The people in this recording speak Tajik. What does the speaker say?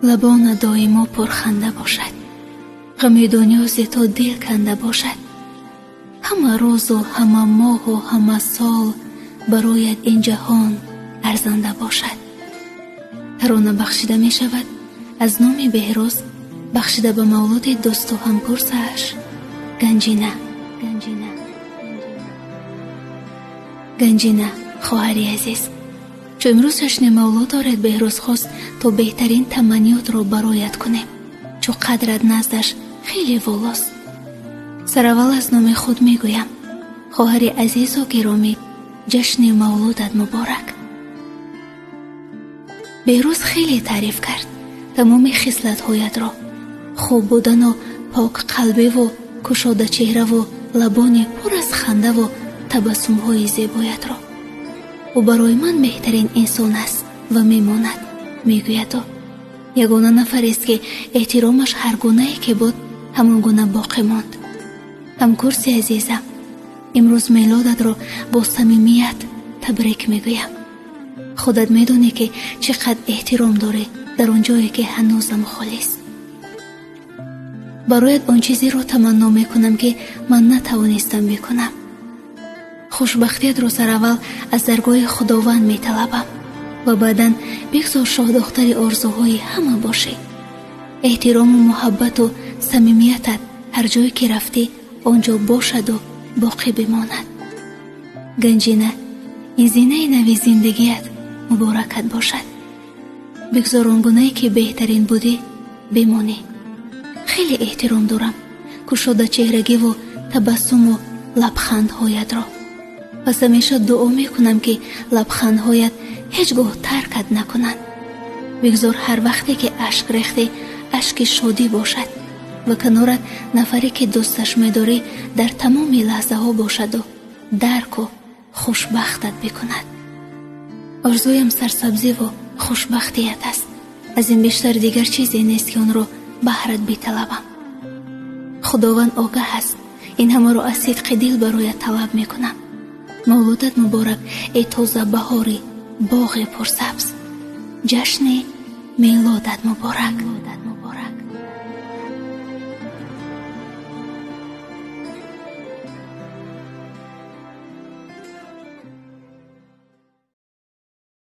Лабона доимо пурханда бошад, ғами дунё зи ту дил канда бошад. Ҳама рӯзу ҳама моҳу ҳама сол барояд ин ҷаҳон арзанда бошад. Тарона бахшида мешавад аз номи Беҳрӯз, бахшида ба мавлуди дӯсту ҳамкурсааш Ганҷина. Ганҷина, Ганҷина, хоҳари азиз, чу имрӯз ҷашни мавлуд доред, Беҳрӯз хост то беҳтарин таманниётро бароят кунем, чу қадрат наздаш хеле волост. Сараввал аз номи худ мегӯям: хоҳари азизу гиромӣ, ҷашни мавлудат муборак. Беҳрӯз хеле таъриф кард тамоми хислатҳоятро: хуб будану покқалбиву кушодачеҳраву лабони пур аз хандаву табассумҳои зебоятро. Ӯ барои ман беҳтарин инсон аст ва мемонад, мегӯяд ӯ. Ягона нафарест, ки эҳтиромаш ҳар гунае ки буд, ҳамон гуна боқӣ монд. Ҳамкурси азизам, имрӯз мелодатро бо самимият табрик мегӯям. Худат медонӣ, ки чӣ қадр эҳтиром дорӣ дар он ҷое, ки ҳанӯзам холист. Бароят он чизеро таманно мекунам, ки ман натавонистам бикунам. Хушбахтиятро сараввал аз даргоҳи Худованд металабам ва баъдан бигзор шоҳдухтари орзуҳои ҳама бошӣ. Эҳтирому муҳаббату самимиятат ҳар ҷое ки рафтӣ, он ҷо бошаду боқӣ бимонад. Ганҷина, ин зинаи нави зиндагият муборакат бошад. Бигзор он гунае ки беҳтарин будӣ, бимонӣ. Хеле эҳтиром дорам кушодачеҳрагиву табассуму лабхандҳоятро. Пас ҳамеша дуо мекунам, ки лабхандҳоят ҳеҷ гоҳ таркат накунанд. Бигзор ҳар вақте ки ашк рехтӣ, ашки шодӣ бошад ва канорат нафаре, ки дӯсташ медорӣ, дар тамоми лаҳзаҳо бошаду дарку хушбахтат бикунад. Орзуям сарсабзиву хушбахтият аст. Аз ин бештар дигар чизе нест, ки онро баҳрат биталабам. Худованд огаҳ аст, ин ҳамаро аз сидқи дил бароят талаб мекунам. Мавлудат муборак, эй тозабаҳори боғи пурсабз. Ҷашни мелодат муборак.